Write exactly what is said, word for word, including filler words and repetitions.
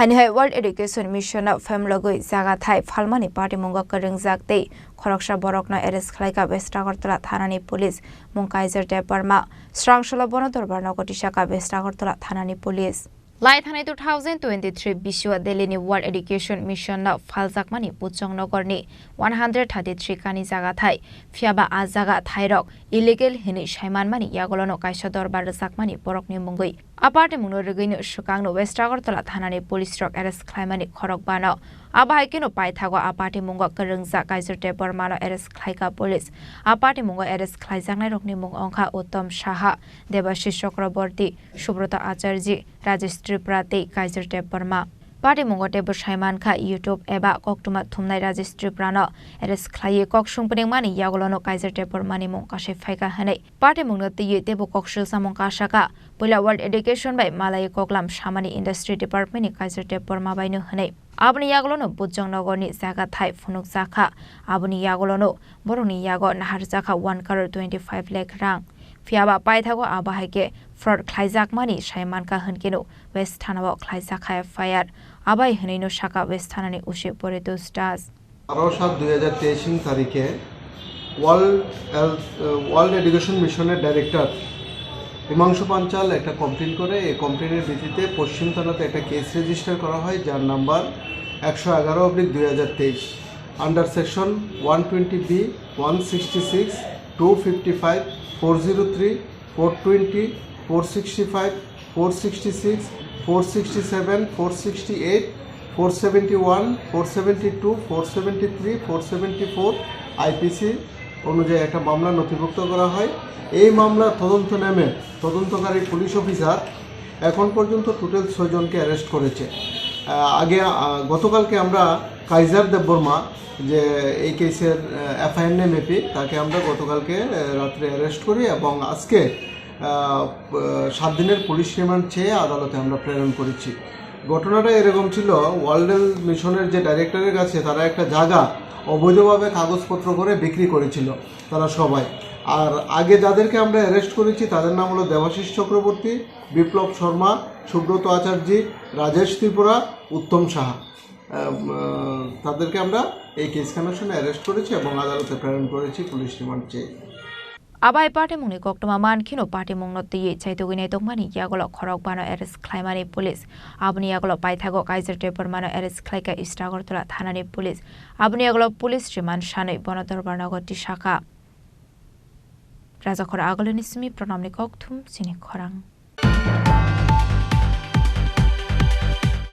Ani hai World Education Mission no phemlogwi jaga thai phalmani patimungo kwrwngjak tei khoroksa borokno arrest khlaikha West Agartala thanani police, mung Kaiser Debbarma. Srangsola bono dorbar nogo tisakha West Agartala thanani police. Lai thanai two thousand twenty-three bisio Delhi ni World Education Mission no phaljakmani Bujong Nogor ni one hundred thirty-three kani jaga thai, phiyaba a jaga thairok illegal hinwi saimanmani yagulono kaisa dorbar rwjakmani borokni mungwi. A party mungno rwgwino swkangno West Agartala thanani police rok arrest khlaimani khorok bano. Abo hai kheno paithago a party mungo kwrwngjak Kaiser Debbarmano arrest khlaikha police. A party mungo arrest khlaijaknairokni mung wngkha Uttom Saha, Debashish Chakraborty, Subrata Acharjee, Rajesh Tripura tei Kaiser Debbarma. Party mungo teibo saimankha YouTube eba koktwma thumnai Rajesh Tripurano arrest khlaiwi kok sung pwnangmani yagulono Kaiser Debbarmani mung kasai phaikha hwnwi. Party mungno twiwi teibo kok swlsamung kasakha. Puila World Education bai malaiwi koklam samani Industry Department ni Kaiser Debbarma baino hwnwi. Aboni yagulono Bujong Nogor ni jaga thai phunukjakha. Aboni yagulono borokni yago naharjakha one crore twenty-five lakh rang. Phiyaba paithago abo hai khe fraud khlaijakmani sai mankha hwnkhe no West Thana o khlaijakha F I R. Abai hwnwi no sakha West Thana ni O C Poritos Das. বারো সাত দুই হাজার তেইশ তারিখে world health, world education মিশনের ডাইরেক্টর হিমাংশু পাঞ্চাল একটা কমপ্লেন করে। এই কমপ্লেনের ভিত্তিতে পশ্চিম থানাতে একটা কেস রেজিস্টার করা হয়, যার নাম্বার একশো এগারো অবলিক দুই হাজার তেইশ, under section one twenty B, one sixty six, two fifty five, four zero three, four twenty, four sixty five, four sixty six, four sixty seven, four sixty eight, four seventy one, four seventy two, four seventy three, four seventy four IPC অনুযায়ী একটা মামলা নথিভুক্ত করা হয়। এই মামলার তদন্ত নেমে তদন্তকারী পুলিশ অফিসার এখন পর্যন্ত টোটাল ছয়জনকে অ্যারেস্ট করেছে। আহ, আগে, আহ, গতকালকে আমরা কাইজার দেববর্মা, যে এই কেসের, আহ, এফআইআর নেম এপি, তাকে আমরা গতকালকে, আহ, রাত্রে অ্যারেস্ট করি এবং আজকে, আহ, আহ, সাত দিনের পুলিশ রিমান্ড চেয়ে আদালতে আমরা প্রেরণ করেছি। ঘটনাটা এরকম ছিল, ওয়ার্ল্ড হেলথ মিশনের যে ডাইরেক্টরের কাছে তারা একটা জায়গা অবৈধভাবে কাগজপত্র করে বিক্রি করেছিল তারা সবাই। আর আগে যাদেরকে আমরা অ্যারেস্ট করেছি তাদের নাম হলো দেবাশিস চক্রবর্তী, বিপ্লব শর্মা, সুব্রত আচার্য, রাজেশ ত্রিপুরা, উত্তম সাহা। আহ, আহ, তাদেরকে আমরা এই কেস কানেকশনে অ্যারেস্ট করেছি এবং আদালতে প্রেরণ করেছি পুলিশ রিমান্ড চেয়ে। Abai party mungni koktwma mankheno party mungno twiwi chaitugwi naitokmani yagulo khorok bano arrest khlaimani police. Aboni yagulo paithago Kaiser Debbarmano arrest khlaikha East Agartala thanani police. Aboni yagulo police remand sanwi bono dorbar nogo tisakha. Rajakhor Agulini simi Pranamni kokthum chini khorang.